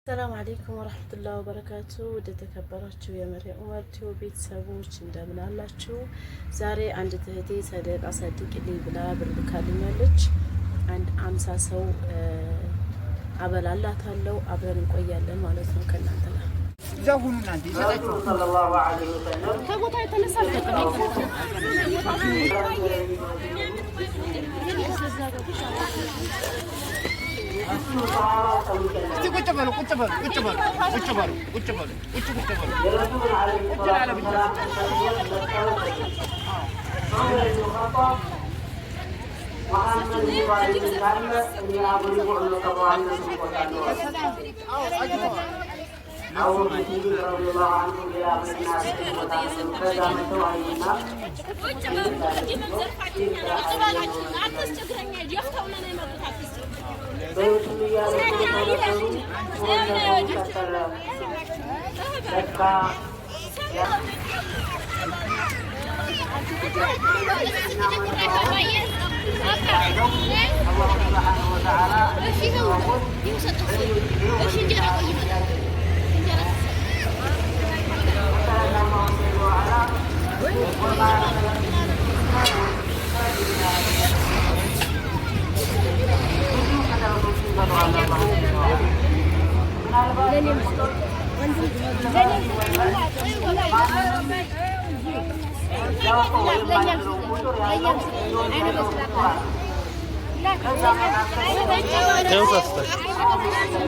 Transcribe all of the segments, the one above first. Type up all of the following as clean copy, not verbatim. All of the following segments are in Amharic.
ሰላም አለይኩም ወራህመቱላሂ ወበረካቱ። ወደ ተከበራችሁ የመሪያ ኡመር ቲዩብ ቤተሰቦች እንደምን አላችሁ? ዛሬ አንድ እህቴ ሰደቃ ሰድቅልኝ ብላ ብር ልካልኛለች። አንድ 50 ሰው አበላላታለሁ። አብረን እንቆያለን ማለት ነው ከእናንተ ጋር። እዛው ሁኑ እናንተ ይሰጣችሁ። ከቦታ የተነሳ እስቲ ቁጭ በሉ ቁጭ በሉ ቁጭ በሉ ቁጭ በሉ ቁጭ በሉ ቁጭ ቁጭ በሉ ቁጭ ላለ ብቻ።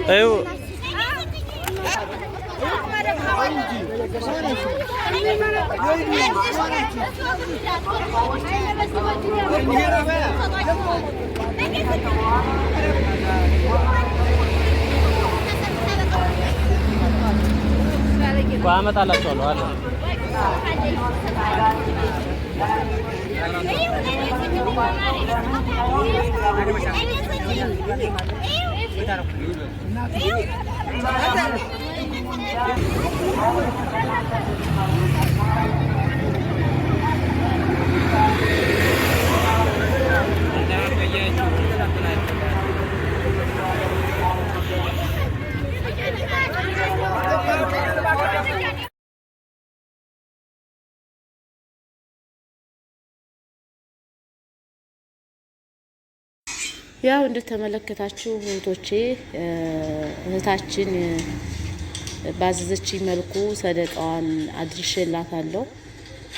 ይኸው አመጣላቸዋለሁ አለ። ያው እንደተመለከታችሁ እህቶቼ፣ እህታችን ባዘዘች መልኩ ሰደቃዋን አድርሼላታለሁ።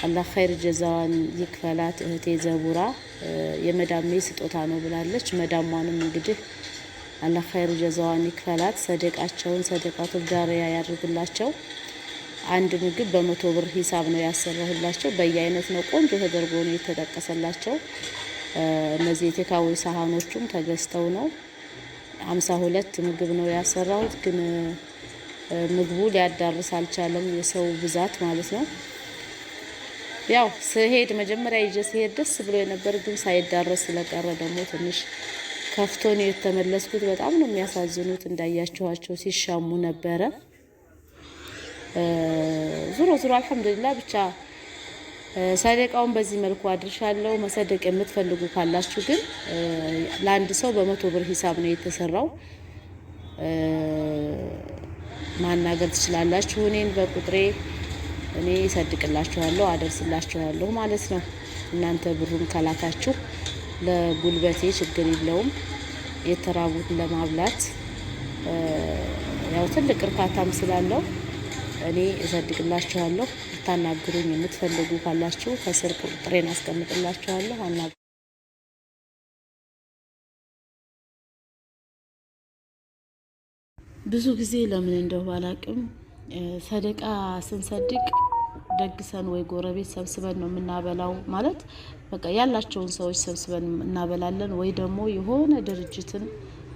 አላህ ኸይር ጀዛዋን ይክፈላት። እህቴ ዘቡራ የመዳሜ ስጦታ ነው ብላለች። መዳሟንም እንግዲህ አላህ ኸይር ጀዛዋን ይክፈላት። ሰደቃቸውን ሰደቃቱል ጃሪያ ያድርግላቸው። አንድ ምግብ በ100 ብር ሂሳብ ነው ያሰራሁላቸው። በየአይነት ነው ቆንጆ ተደርጎ ነው የተጠቀሰላቸው። እነዚህ የ takeaway ሳህኖቹም ተገዝተው ነው። 52 ምግብ ነው ያሰራሁት፣ ግን ምግቡ ሊያዳርስ አልቻለም፣ የሰው ብዛት ማለት ነው። ያው ስሄድ መጀመሪያ ይዤ ስሄድ ደስ ብሎ የነበር፣ ግን ሳይዳረስ ስለቀረ ደግሞ ትንሽ ከፍቶ ነው የተመለስኩት። በጣም ነው የሚያሳዝኑት። እንዳያችኋቸው ሲሻሙ ነበረ። ዙሮ ዙሮ አልሐምዱሊላህ ብቻ ሰደቃውን በዚህ መልኩ አድርሻለሁ። መሰደቅ የምትፈልጉ ካላችሁ ግን ለአንድ ሰው በ100 ብር ሂሳብ ነው የተሰራው። ማናገር ትችላላችሁ እኔን በቁጥሬ፣ እኔ እሰድቅላችኋለሁ፣ አደርስላችኋለሁ ማለት ነው። እናንተ ብሩን ከላካችሁ ለጉልበቴ ችግር የለውም። የተራቡትን ለማብላት ያው ትልቅ እርካታም ስላለው እኔ እሰድቅላችኋለሁ። ልታናግሩኝ የምትፈልጉ ካላችሁ ከስር ቁጥሬን አስቀምጥላችኋለሁ። አና ብዙ ጊዜ ለምን እንደው ባላቅም ሰደቃ ስንሰድቅ ደግሰን ወይ ጎረቤት ሰብስበን ነው የምናበላው። ማለት በቃ ያላቸውን ሰዎች ሰብስበን እናበላለን፣ ወይ ደግሞ የሆነ ድርጅትን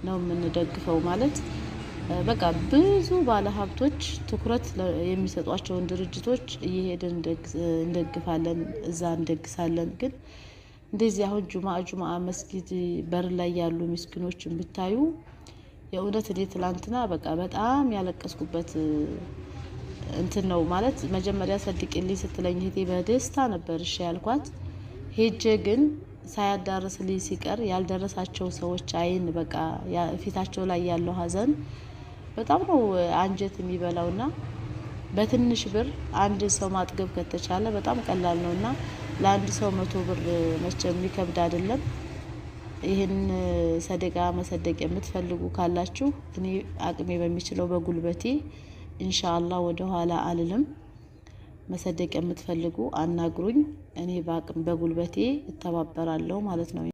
ነው የምንደግፈው። ማለት በቃ ብዙ ባለሀብቶች ትኩረት የሚሰጧቸውን ድርጅቶች እየሄድን እንደግፋለን፣ እዛ እንደግሳለን። ግን እንደዚህ አሁን ጁማአ ጁማአ መስጊድ በር ላይ ያሉ ምስኪኖችን ብታዩ የእውነት እኔ ትላንትና በቃ በጣም ያለቀስኩበት እንትን ነው። ማለት መጀመሪያ ሰድቅልኝ ስትለኝ እህቴ በደስታ ነበር እሺ ያልኳት። ሄጄ ግን ሳያዳርስልኝ ሲቀር ያልደረሳቸው ሰዎች አይን በቃ ፊታቸው ላይ ያለው ሀዘን በጣም ነው አንጀት የሚበላውና በትንሽ ብር አንድ ሰው ማጥገብ ከተቻለ በጣም ቀላል ነውና ለአንድ ሰው 100 ብር መቼም የሚከብድ አይደለም። ይህን ሰደቃ መሰደቅ የምትፈልጉ ካላችሁ እኔ አቅሜ በሚችለው በጉልበቴ ኢንሻአላህ ወደ ኋላ አልልም። መሰደቅ የምትፈልጉ አናግሩኝ። እኔ በአቅም በጉልበቴ እተባበራለሁ ማለት ነው።